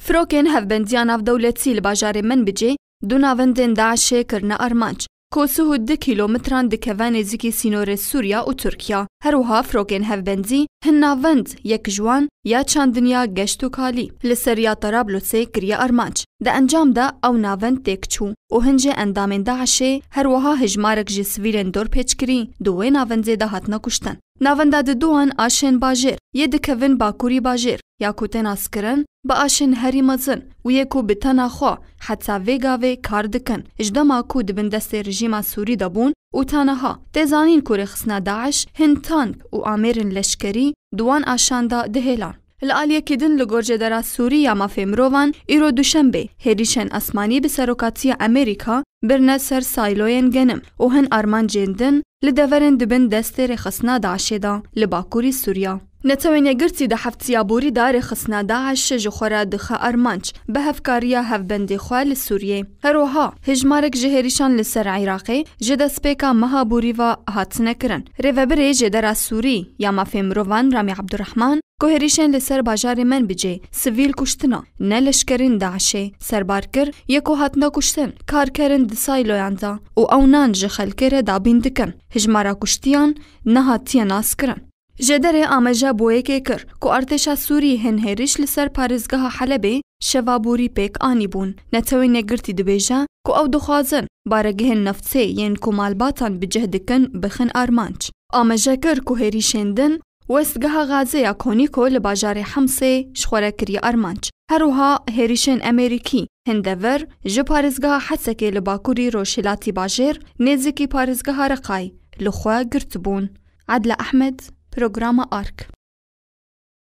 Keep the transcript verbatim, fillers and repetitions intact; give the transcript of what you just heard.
Firokên hevbendiya navdewletî li bajarê Menbicê du navendên DAIŞê kirine armanc, ku sih û du kîlometran dikeve nêzîkî sînorê Sûriya û Tirkiya. Her wiha firokên hevbendî hin navend, yek ji wan ya çandiniya Geşt û Kalî, li ser ya Tarablosê kiriye armanc. Di encam de ew navend têk çû û hin jî endamên DAIŞê, her wiha hejmarek ji sivîlên dorpêçkirî di wê navendê de hatine kuştin. Navenda diduyan aşên bajêr yê dikevin bakurî bajêr ya ku tê naskirin bi aşên herî mezin û yê ku bi tena xwe heta vê gavê kar dikin, ji dema ku di bin destê rejîma Sûrî de bûn û ta niha tê zanîn ku rêxistina DAIŞ hin tank û amêrên leşkerî di wan aşan de dihêlan. Li aliyekî din, li gor Cêdera Sûrî ya Mafê Mirovan, îro Duşembê hêrîşên esmanî bi serokatiya Amerîka birine ser sîloyên genim û hin armancên din li deverên di bin destê rêxistina DAIŞê de li bakurî Sûriya. Netewên Yekgirtî di heftiya borî de rêxistina DAIŞ ji xwe re dixe armanc bi hevkariya hevbendê xwe li Sûriyê. Her wiha hejmarek ji hêrîşan li ser Iraqê ji destpêka meha borî ve hatine kirin. Rêvebirê Cêdera Sûrî ya Mafê Mirovan Ramî Abdurrahman, ku hêrîşên li ser bajarê Menbicê sivîl kuştina, ne leşkerên DAIŞê serbar kir, yê ku hatine kuştin karkerin di sîloyan de û ew nan ji xelkê re dabîn dikin. Hijmara kuştiyan nehatiye naskirin. Jêderê ameje bo yekê kir ku artêşa Sûrî hin hêrîş li ser parêzgeha Helebê şeva borî pêk anîbûn. Netewên Yekgirtî dibêje ku ew dixwazin baregihên neftê yên ku malbatan bi cih dikin bixin armanc. Ameje kir ku hêrîşên din westgeha gazê ya Konîko li bajarê Hemsê ji xwe re kiriye armanc. Her wiha hêrîşên Amerîkî hin dever ji parêzgeha Hesekê li bakurî rojhilatî bajêr nêzîkî parêzgeha Reqay li xwe girtibûn. Adile Ehmed, Programa Ark.